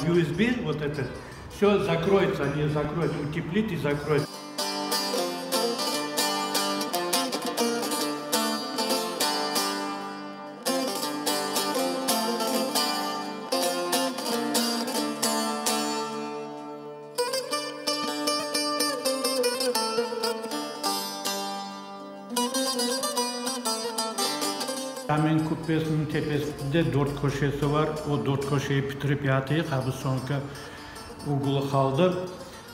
USB, vot eto, vsö zakroyetsâ, ne zakroyet, uteplit i zakroyet. Caminiñ kubbesiniñ tepesinde dört köşesi bar. O dört köşeyi pitirip yatıyıq, a bu soñki ugulı qaldı.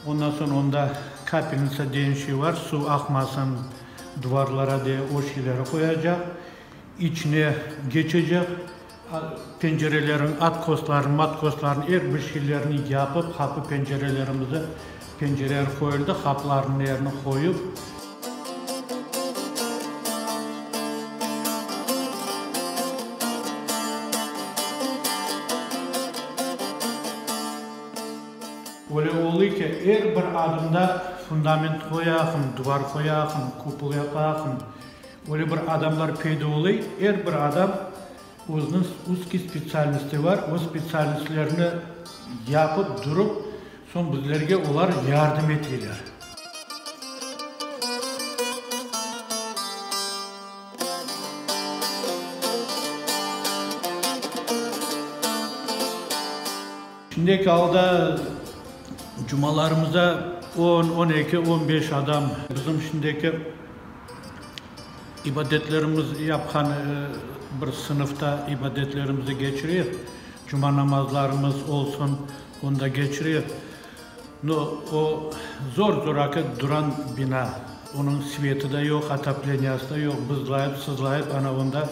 Ondan soñ onda kapelnitsa degen şey bar, suv aqmasın duvarlara de o şeyleri qoyacaq. İçine geçecek, pencereleriñ atkosların, matkosların, er bir şeylerini yapıp, qapı pencerelerimizi, pencereler qoyuldı, qapılarnıñ yerini qoyup. Öyle oldı ki, er bir adımda fundament qoyaqım, duvar qoyaqım, kupol yapaqım. Öyle bir adamlar peyda olay, er bir adam özüniñ uzkiy spetsialnosti bar, o spetsialnostlerini yapıp durup, soñ bizlerge olar yardım eteyler. Şimdiki alda cumalarımızda on, 12, 15 adam bizim şimdiki İbadetlerimiz yapqan bir sınıfta ibadetlerimizi keçireyik, cuma namazlarımız olsun, onda keçireyik. No, o zor-zoraki duran bina, onıñ sveti da yoq, otopleniyası da yoq, bızlayıp, sızlayıp ana onda.